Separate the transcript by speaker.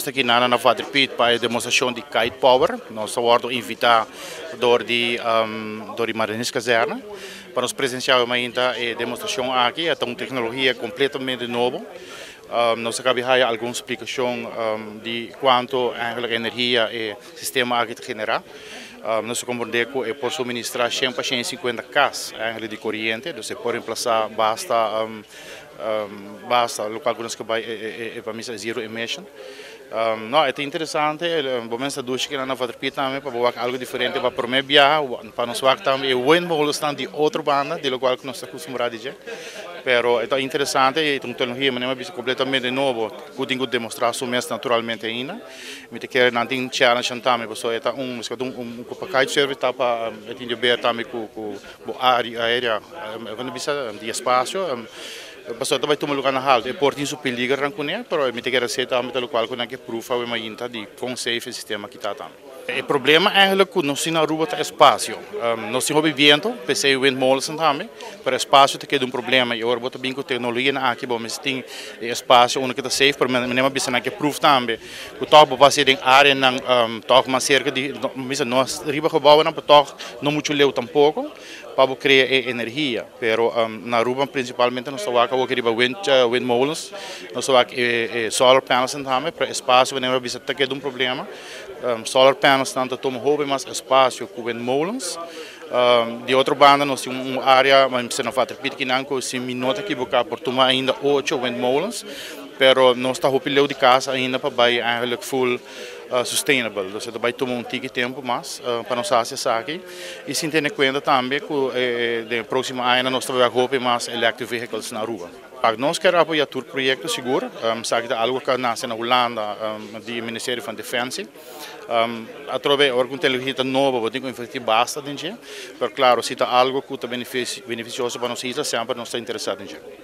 Speaker 1: Aki na Vader Piet pa e demonstracion di Kite Power. Nos a wordo invita door di Marinierskazerne pa nos presencia e demonstracion aki. E un tecnologia completamente nobo. Nos a caba di haya algun splicacion di cuanto eigenlijk energia e sistema aki ta genera. Nos a comprende cu e por suministra 100 pa 150 cas eigenlijk di coriente, dus e por reemplasa basta, loke nos cu bay e pa mi zero emission. No, e interesante, bo mester dushi aki na Vader Piet tambe, pa algo diferente, pa prome biaha, pa nos wak tambe, e windmolens di otro banda, di loke nos ta acostumbra di dje. Pero ta interesante, e un tecnologia manera completamente nobo, cu tin cu demostra su mes naturalmente ainda. Mi ta kere nan tin challenge tambe, pasobra ta un kite surf ta pa tin di haber tambe cu area, cu bisa di espacio. Pasobra tambe tuma luga na halto. E por tin su peliger ran cune, pero mi ta kere esey tambe loke cu nan ke proof awe mainta di con safe e sistema aki ta tambe. E problema eigenlijk cu nos tin na Aruba ta espacio. Nos tin hopi biento, p'esey windmolens tambe, pero espacio ta keda un problema. Y awor bo ta bin cu tecnologia na aki, bon, mas tin espacio unda cu ta safe, pero mi bisa nan ke proof tambe. Cu toch bo pasa den area nan toch mas cerca di bisa no riba gebouw nan, pero toch no mucho leu tampoco pa crea energia. Pero na Aruba principalmente nos ta wak riba windmolens, nos ta wak solar panels tambe, pero espacio wanneer bisa ta keda un problema. Solar panels nan ta tuma hopi mas espacio cu windmolens. Di otro banda, nos tin un area, mas na Vader Piet cu si mi no ta ekivoca, por tuma ainda 8 windmolens, pero nos ta hopi leu di cas ainda pa bay eigenlijk full sustainable. Dus e ta bay tuma un tiki tempo mas pa nos haci esaki. Y sin tene cuenta tambe cu den proximo aña nos ta bay mas electric vehicles na Aruba. Nos kier apoya tur proyecto sigur, sabi cu algo cu a nace na Hulanda di Ministerio van Defensie. Atrobe ora cu tecnologia nobo, bo tin cu inverti basta den dje, pero claro, si ta algo cu ta beneficioso pa nos isla, semper nos ta interesa den dje.